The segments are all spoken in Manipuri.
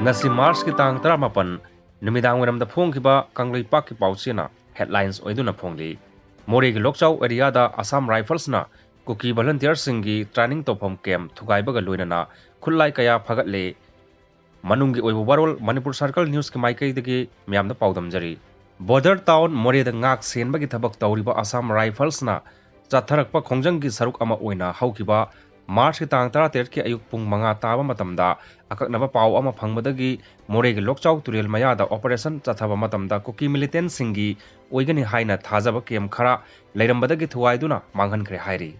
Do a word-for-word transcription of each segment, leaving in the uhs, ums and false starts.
ꯉꯁꯤ ꯃꯥꯔꯆꯀꯤ ꯇꯥꯡ ꯇꯔꯥꯃꯥꯄꯟ ꯅꯨꯃꯤꯗꯥꯡ ꯋꯥꯏꯔꯝꯗ ꯐꯣꯡꯈꯤꯕ ꯀꯪꯂꯩꯄꯥꯛꯀꯤ ꯄꯥꯎꯆꯦꯅ headlines ꯑꯣꯏꯗꯨꯅ ꯐꯣꯡꯂꯤ꯫ ꯃꯣꯔꯦꯒꯤ ꯂꯣꯛꯆꯥꯎ areaꯗ Assam Riflesꯅ ꯀꯨꯀꯤ volunteerꯁꯤꯡꯒꯤ training ꯇꯧꯐꯝ camp ꯊꯨꯒꯥꯏꯕꯒ ꯂꯣꯏꯅꯅ ꯈꯨꯠꯂꯥꯏ ꯀꯌꯥ ꯐꯒꯠꯂꯦ꯫ ꯃꯅꯨꯡꯒꯤ ꯑꯣꯏꯕ ꯋꯥꯔꯣꯜ ꯃꯅꯤꯄꯨꯔ Circle Newsꯀꯤ ꯃꯥꯏꯀꯩꯗꯒꯤ ꯃꯌꯥꯝꯗ ꯄꯥꯎꯗꯝꯖꯔꯤ꯫ Border town ꯃꯣꯔꯦꯗ ꯉꯥꯛ ꯁꯦꯟꯕꯒꯤ ꯊꯕꯛ ꯇꯧꯔꯤꯕ Assam Riflesꯅ ꯆꯠꯊꯔꯛꯄ ꯈꯣꯡꯖꯪꯒꯤ ꯁꯔꯨꯛ ꯑꯃ ꯑꯣꯏꯅ ꯍꯧꯈꯤꯕ ꯃꯥꯔꯆꯀꯤ ꯇꯥꯡ ꯇꯔꯥꯇꯔꯦꯠꯀꯤ ꯑꯌꯨꯛ ꯄꯨꯡ ꯃꯉꯥ ꯇꯥꯕ ꯃꯇꯝꯗ ꯑꯀꯛꯅꯕ ꯄꯥꯎ ꯑꯃ ꯐꯪꯕꯗꯒꯤ ꯃꯣꯔꯦꯒꯤ ꯂꯣꯛꯆꯥꯎ ꯇꯨꯔꯦꯜ ꯃꯌꯥꯗ operation ꯆꯠꯊꯕ ꯃꯇꯝꯗ ꯀꯨꯀꯤ militantꯁꯤꯡꯒꯤ ꯑꯣꯏꯒꯅꯤ ꯍꯥꯏꯅ ꯊꯥꯖꯕ camp ꯈꯔ ꯂꯩꯔꯝꯕꯗꯒꯤ ꯊꯨꯒꯥꯏꯗꯨꯅ ꯃꯥꯡꯍꯟꯈ꯭ꯔꯦ ꯍꯥꯏꯔꯤ꯫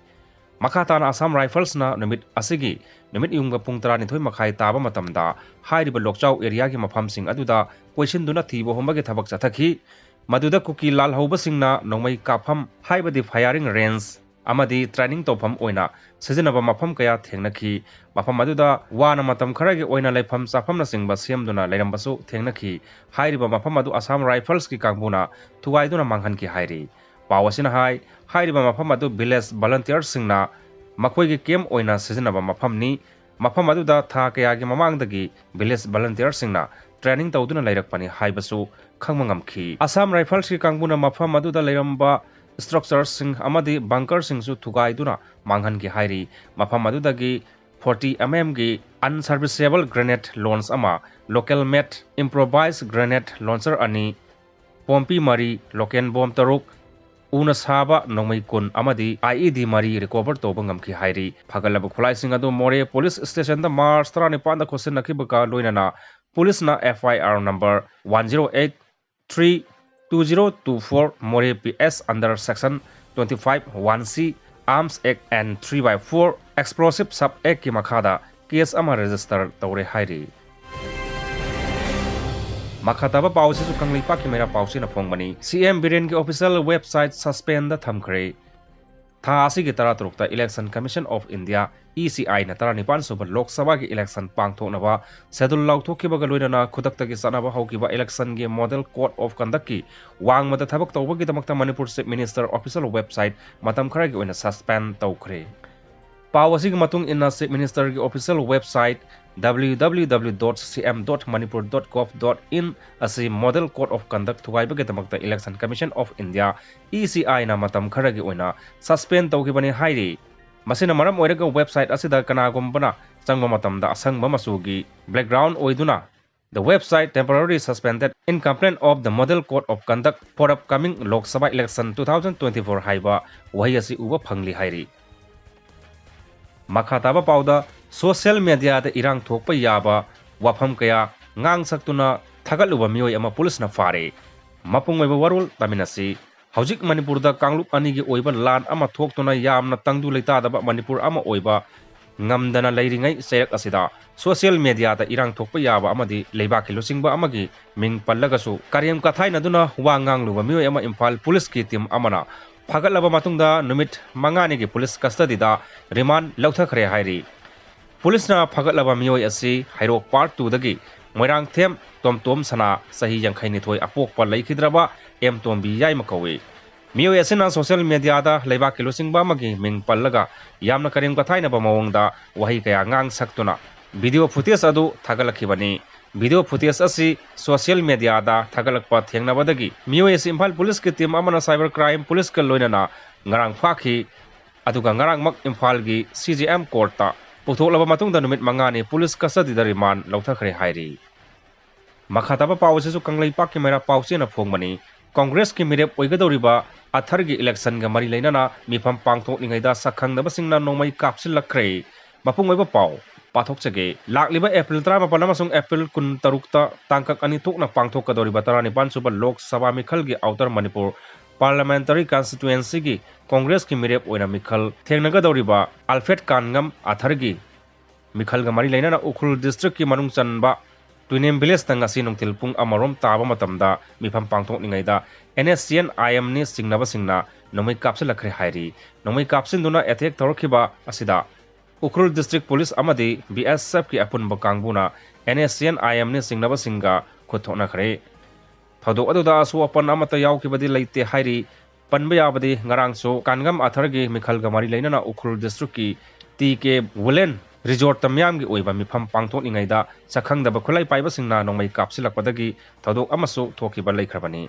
ꯃꯈꯥ ꯇꯥꯅ Assam Riflesꯅ ꯅꯨꯃꯤꯠ ꯑꯁꯤꯒꯤ ꯅꯨꯃꯤꯠ ꯌꯨꯡꯕ ꯄꯨꯡ ꯇꯔꯥꯅꯤꯊꯣꯏ ꯃꯈꯥꯏ ꯇꯥꯕ ꯃꯇꯝꯗ ꯍꯥꯏꯔꯤꯕ ꯂꯣꯛꯆꯥꯎ areaꯒꯤ ꯃꯐꯝꯁꯤꯡ ꯑꯗꯨꯗ ꯀꯣꯏꯁꯤꯟꯗꯨꯅ ꯊꯤꯕ ꯍꯨꯝꯕꯒꯤ ꯊꯕꯛ ꯆꯠꯊꯈꯤ꯫ ꯃꯗꯨꯗ ꯀꯨꯀꯤ ꯂꯥꯜꯍꯧꯕꯁꯤꯡꯅ ꯅꯣꯡꯃꯩ ꯀꯥꯞꯐꯝ ꯍꯥꯏꯕꯗꯤ firing range ꯑꯃꯗꯤ training ꯇꯧꯐꯝ ꯑꯣꯏꯅ ꯁꯤꯖꯤꯟꯅꯕ ꯃꯐꯝ ꯀꯌꯥ ꯊꯦꯡꯅꯈꯤ꯫ ꯃꯐꯝ ꯑꯗꯨꯗ ꯋꯥꯅ ꯃꯇꯝ ꯈꯔꯒꯤ ꯑꯣꯏꯅ ꯂꯩꯐꯝ ꯆꯥꯐꯝꯅꯆꯤꯡꯕ ꯁꯦꯝꯗꯨꯅ ꯂꯩꯔꯝꯕꯁꯨ ꯊꯦꯡꯅꯈꯤ꯫ ꯍꯥꯏꯔꯤꯕ ꯃꯐꯝ ꯑꯗꯨ Assam Riflesꯀꯤ ꯀꯥꯡꯕꯨꯅ ꯊꯨꯒꯥꯏꯗꯨꯅ ꯃꯥꯡꯍꯟꯈꯤ ꯍꯥꯏꯔꯤ꯫ ꯄꯥꯎ ꯑꯁꯤꯅ ꯍꯥꯏ, ꯍꯥꯏꯔꯤꯕ ꯃꯐꯝ ꯑꯗꯨ village volunteerꯁꯤꯡꯅ ꯃꯈꯣꯏꯒꯤ camp ꯑꯣꯏꯅ ꯁꯤꯖꯤꯟꯅꯕ ꯃꯐꯝꯅꯤ꯫ ꯃꯐꯝ ꯑꯗꯨꯗ ꯊꯥ ꯀꯌꯥꯒꯤ ꯃꯃꯥꯡꯗꯒꯤ village volunteerꯁꯤꯡꯅ training ꯇꯧꯗꯨꯅ ꯂꯩꯔꯛꯄꯅꯤ ꯍꯥꯏꯕꯁꯨ ꯈꯪꯕ ꯉꯝꯈꯤ꯫ Assam Riflesꯀꯤ ꯀꯥꯡꯕꯨꯅ ꯃꯐꯝ ꯑꯗꯨꯗ ꯂꯩꯔꯝꯕ structureꯁꯤꯡ ꯑꯃꯗꯤ bunkerꯁꯤꯡꯁꯨ ꯊꯨꯒꯥꯏꯗꯨꯅ ꯃꯥꯡꯍꯟꯈꯤ ꯍꯥꯏꯔꯤ꯫ ꯃꯐꯝ ꯑꯗꯨꯗꯒꯤ forty mmꯒꯤ unserviceable grenade launch ꯑꯃ, local made improvised grenade launcher ꯑꯅꯤ, ꯄꯣꯝꯄꯤ ꯃꯔꯤ, local bomb ꯇꯔꯨꯛ, ꯎꯅ ꯁꯥꯕ ꯅꯣꯡꯃꯩ ꯀꯨꯟ ꯑꯃꯗꯤ IED ꯃꯔꯤ recover ꯇꯧꯕ ꯉꯝꯈꯤ ꯍꯥꯏꯔꯤ꯫ ꯐꯒꯠꯂꯕ ꯈꯨꯠꯂꯥꯏꯁꯤꯡ ꯑꯗꯨ ꯃꯣꯔꯦ police stationꯗ ꯃꯥꯔꯆ ꯇꯔꯥꯅꯤꯄꯥꯟꯗ ꯈꯣꯠꯆꯟꯅꯈꯤꯕꯒ ꯂꯣꯏꯅꯅ ꯄꯨꯂꯤꯁꯅ FIR number one zero eight three two zero two four Moreh P S under section twenty five one C Arms Act and three by four Explosive Sub Actꯀꯤ ꯃꯈꯥꯗ case ꯑꯃ register ꯇꯧꯔꯦ ꯍꯥꯏꯔꯤ꯫ ꯃꯈꯥ ꯇꯥꯕ ꯄꯥꯎ ꯑꯁꯤꯁꯨ ꯀꯪꯂꯩꯄꯥꯛꯀꯤ ꯃꯩꯔꯥ ꯄꯥꯎꯆꯦꯅ ꯐꯣꯡꯕꯅꯤ꯫ CM ꯕꯤꯔꯦꯟꯒꯤ official website suspendꯗ ꯊꯝꯈ꯭ꯔꯦ꯫ ꯊꯥ ꯑꯁꯤꯒꯤ ꯇꯔꯥꯇꯔꯨꯛꯇ Election Commission of India, ECIꯅ ꯇꯔꯥꯅꯤꯄꯥꯟ ꯁꯨꯕ ꯂꯣꯛ ꯁꯚꯥꯒꯤ election ꯄꯥꯡꯊꯣꯛꯅꯕ schedule ꯂꯥꯎꯊꯣꯛꯈꯤꯕꯒ ꯂꯣꯏꯅꯅ ꯈꯨꯗꯛꯇꯒꯤ ꯆꯠꯅꯕ ꯍꯧꯈꯤꯕ electionꯒꯤ model code of conductꯀꯤ ꯋꯥꯡꯃꯗ ꯊꯕꯛ ꯇꯧꯕꯒꯤꯗꯃꯛꯇ Manipur Chief Minister official website ꯃꯇꯝ ꯈꯔꯒꯤ ꯑꯣꯏꯅ suspend ꯇꯧꯈ꯭ꯔꯦ꯫ ꯄꯥꯎ ꯑꯁꯤꯒꯤ ꯃꯇꯨꯡ ꯏꯟꯅ, Chief Minister ꯒꯤ official website W W W dot C M dot manipur dot gov dot in ꯑꯁꯤ Model Code of Conduct ꯊꯨꯒꯥꯏꯕꯒꯤꯗꯃꯛꯇ Election Commission of India, E C I ꯅ ꯃꯇꯝ ꯈꯔꯒꯤ ꯑꯣꯏꯅ suspend ꯇꯧꯈꯤꯕꯅꯤ ꯍꯥꯏꯔꯤ꯫ ꯃꯁꯤꯅ ꯃꯔꯝ ꯑꯣꯏꯔꯒ website ꯑꯁꯤꯗ ꯀꯅꯥꯒꯨꯝꯕꯅ ꯆꯪꯕ ꯃꯇꯝꯗ ꯑꯁꯪꯕ ꯃꯆꯨꯒꯤ background ꯑꯣꯏꯗꯨꯅ "The website temporarily suspended in complaint of the Model Code of Conduct for upcoming Lok Sabha election two thousand twenty-four" ꯍꯥꯏꯕ ꯋꯥꯍꯩ ꯑꯁꯤ ꯎꯕ ꯐꯪꯂꯤ ꯍꯥꯏꯔꯤ꯫ ꯃꯈꯥ ꯇꯥꯕ ꯄꯥꯎꯗ, social media ꯗ ꯏꯔꯥꯡ ꯊꯣꯛꯄ ꯌꯥꯕ ꯋꯥꯐꯝ ꯀꯌꯥ ꯉꯥꯡ ꯁꯛꯇꯨꯅ ꯊꯥꯒꯠꯂꯨꯕ ꯃꯤꯑꯣꯏ ꯑꯃ ꯄꯨꯂꯤꯁꯅ ꯐꯥꯔꯦ꯫ ꯃꯄꯨꯡ ꯑꯣꯏꯕ ꯋꯥꯔꯣꯜ ꯇꯥꯃꯤꯟꯅꯁꯤ꯫ ꯍꯧꯖꯤꯛ ꯃꯅꯤꯄꯨꯔꯗ ꯀꯥꯡꯂꯨꯞ ꯑꯅꯤꯒꯤ ꯑꯣꯏꯕ ꯂꯥꯟ ꯑꯃ ꯊꯣꯛꯇꯨꯅ ꯌꯥꯝꯅ ꯇꯪꯗꯨ ꯂꯩꯇꯥꯗꯕ ꯃꯅꯤꯄꯨꯔ ꯑꯃ ꯑꯣꯏꯕ ꯉꯝꯗꯅ ꯂꯩꯔꯤꯉꯩ ꯆꯩꯔꯛ ꯑꯁꯤꯗ social media ꯗ ꯏꯔꯥꯡ ꯊꯣꯛꯄ ꯌꯥꯕ ꯑꯃꯗꯤ ꯂꯩꯕꯥꯛꯀꯤ ꯂꯨꯆꯤꯡꯕ ꯑꯃꯒꯤ ꯃꯤꯡ ꯄꯜꯂꯒꯁꯨ ꯀꯔꯦꯝ ꯀꯊꯥꯏꯅꯗꯨꯅ ꯋꯥ ꯉꯥꯡꯂꯨꯕ ꯃꯤꯑꯣꯏ ꯑꯃ ꯏꯝꯐꯥꯜ ꯄꯨꯂꯤꯁꯀꯤ team ꯑꯃꯅ ꯐꯥꯒꯠꯂꯕ ꯃꯇꯨꯡꯗ ꯅꯨꯃꯤꯠ ꯃꯉꯥꯅꯤꯒꯤ ꯄꯨꯂꯤꯁ custody ꯗ remand ꯂꯧꯊꯈ꯭ꯔꯦ ꯍꯥꯏꯔꯤ꯫ ꯄꯨꯂꯤꯁꯅ ꯐꯥꯒꯠꯂꯕ ꯃꯤꯑꯣꯏ ꯑꯁꯤ ꯍꯩꯔꯣꯛ Part two ꯗꯒꯤ ꯃꯣꯏꯔꯥꯡꯊꯦꯝ ꯇꯣꯝꯇꯣꯝ ꯁꯅꯥ, ꯆꯍꯤ ꯌꯥꯡꯈꯩꯅꯤꯊꯣꯏ, ꯑꯄꯣꯛꯄ ꯂꯩꯈꯤꯗ꯭ꯔꯕ ꯑꯦꯝ ꯇꯣꯝꯕꯤ ꯌꯥꯏꯃ ꯀꯧꯏ꯫ ꯃꯤꯑꯣꯏ ꯑꯁꯤꯅ social media ꯗ ꯂꯩꯕꯥꯛꯀꯤ ꯂꯨꯆꯤꯡꯕ ꯑꯃꯒꯤ ꯃꯤꯡ ꯄꯜꯂꯒ ꯌꯥꯝꯅ ꯀꯔꯦꯝ ꯀꯊꯥꯏꯅꯕ ꯃꯑꯣꯡꯗ ꯋꯥꯍꯩ ꯀꯌꯥ ꯉꯥꯡ ꯁꯛꯇꯨꯅ video footage ꯑꯗꯨ ꯊꯥꯒꯠꯂꯛꯈꯤꯕꯅꯤ꯫ Video footage ꯑꯁꯤ social media ꯗ ꯊꯥꯒꯠꯂꯛꯄ ꯊꯦꯡꯅꯕꯗꯒꯤ ꯃꯤꯑꯣꯏ ꯑꯁꯤ ꯏꯝꯐꯥꯜ ꯄꯨꯂꯤꯁꯀꯤ team ꯑꯃꯅ cyber crime ꯄꯨꯂꯤꯁꯀ ꯂꯣꯏꯅꯅ ꯉꯔꯥꯡ ꯐꯥꯈꯤ꯫ ꯑꯗꯨꯒ ꯉꯔꯥꯡꯃꯛ ꯏꯝꯐꯥꯜꯒꯤ C J M court ꯇ ꯄꯨꯊꯣꯛꯂꯕ ꯃꯇꯨꯡꯗ ꯅꯨꯃꯤꯠ ꯃꯉꯥꯅꯤ ꯄꯨꯂꯤꯁ custody ꯗ remand ꯂꯧꯊꯈ꯭ꯔꯦ ꯍꯥꯏꯔꯤ꯫ ꯃꯈꯥ ꯇꯥꯕ ꯄꯥꯎ ꯑꯁꯤꯁꯨ ꯀꯪꯂꯩꯄꯥꯛꯀꯤ ꯃꯩꯔꯥ ꯄꯥꯎꯆꯦꯅ ꯐꯣꯡꯕꯅꯤ꯫ ꯀꯣꯡꯒ꯭ꯔꯦꯁꯀꯤ ꯃꯤꯔꯦꯞ ꯑꯣꯏꯒꯗꯧꯔꯤꯕ ꯑꯊꯔꯒꯤ election ꯒ ꯃꯔꯤ ꯂꯩꯅꯅ ꯃꯤꯐꯝ ꯄꯥꯡꯊꯣꯛꯂꯤꯉꯩꯗ ꯁꯛꯈꯪꯗꯕꯁꯤꯡꯅ ꯅꯣꯡꯃꯩ ꯀꯥꯞꯁꯤꯜꯂꯛꯈ꯭ꯔꯦ꯫ ꯃꯄꯨꯡ ꯑꯣꯏꯕ ꯄꯥꯎ ꯄꯥꯊꯣꯛꯆꯒꯦ꯫ ꯂꯥꯛꯂꯤꯕ April ꯇꯔꯥꯃꯥꯄꯜ ꯑꯃꯁꯨꯡ April ꯀꯨꯟꯇꯔꯨꯛꯇ ꯇꯥꯡꯀꯛ ꯑꯅꯤ ꯊꯣꯛꯅ ꯄꯥꯡꯊꯣꯛꯀꯗꯧꯔꯤꯕ ꯇꯔꯥꯅꯤꯄꯥꯟ ꯁꯨꯕ ꯂꯣꯛ ꯁꯚꯥ ꯃꯤꯈꯜꯒꯤ Outer Manipur Parliamentary Constituency ꯒꯤ ꯀꯣꯡꯒ꯭ꯔꯦꯁꯀꯤ ꯃꯤꯔꯦꯞ ꯑꯣꯏꯅ ꯃꯤꯈꯜ ꯊꯦꯡꯅꯒꯗꯧꯔꯤꯕ ꯑꯜꯐ꯭ꯔꯦꯗ ꯀꯥꯟꯉꯝ ꯑꯊꯔꯒꯤ ꯃꯤꯈꯜꯒ ꯃꯔꯤ ꯂꯩꯅꯅ ꯎꯈ꯭ꯔꯨꯜ district ꯀꯤ ꯃꯅꯨꯡ ꯆꯟꯕ ꯇꯨꯏꯅꯦꯝ village ꯇ ꯉꯁꯤ ꯅꯨꯡꯊꯤꯜ ꯄꯨꯡ ꯑꯃꯔꯣꯝ ꯇꯥꯕ ꯃꯇꯝꯗ ꯃꯤꯐꯝ ꯄꯥꯡꯊꯣꯛꯂꯤꯉꯩꯗ N S C N I M ꯅꯤ ꯆꯤꯡꯅꯕꯁꯤꯡꯅ ꯅꯣꯡꯃꯩ ꯀꯥꯞꯁꯤꯜꯂꯛꯈ꯭ꯔꯦ ꯍꯥꯏꯔꯤ꯫ ꯅꯣꯡꯃꯩ ꯀꯥꯞꯁꯤꯟꯗꯨꯅ attack ꯇꯧꯔꯛꯈꯤꯕ ꯑꯁꯤꯗ ꯎꯈ꯭ꯔꯨꯜ district police ꯑꯃꯗꯤ B S F ꯀꯤ ꯑꯄꯨꯟꯕ ꯀꯥꯡꯕꯨꯅ N S C N I M ꯅꯤ ꯆꯤꯡꯅꯕꯁꯤꯡꯒ ꯈꯨꯠ ꯊꯣꯛꯅꯈ꯭ꯔꯦ꯫ ꯊꯧꯗꯣꯛ ꯑꯗꯨꯗ ꯑꯁꯣꯛ ꯑꯄꯟ ꯑꯃꯠꯇ ꯌꯥꯎꯈꯤꯕꯗꯤ ꯂꯩꯇꯦ ꯍꯥꯏꯔꯤ꯫ ꯄꯟꯕ ꯌꯥꯕꯗꯤ ꯉꯔꯥꯡꯁꯨ ꯀꯥꯟꯉꯝ ꯑꯊꯔꯒꯤ ꯃꯤꯈꯜꯒ ꯃꯔꯤ ꯂꯩꯅꯅ ꯎꯈ꯭ꯔꯨꯜ district ꯀꯤ ꯇꯤ ꯀꯦ ꯋꯨꯂꯦꯟ ꯔꯤꯖꯣꯔꯠꯇ ꯃꯤꯌꯥꯝꯒꯤ ꯑꯣꯏꯕ ꯃꯤꯐꯝ ꯄꯥꯡꯊꯣꯛꯂꯤꯉꯩꯗ ꯁꯛꯈꯪꯗꯕ ꯈꯨꯠꯂꯥꯏ ꯄꯥꯏꯕꯁꯤꯡꯅ ꯅꯣꯡꯃꯩ ꯀꯥꯞꯁꯤꯜꯂꯛꯄꯗꯒꯤ ꯊꯧꯗꯣꯛ ꯑꯃꯁꯨ ꯊꯣꯛꯈꯤꯕ ꯂꯩꯈ꯭ꯔꯕꯅꯤ꯫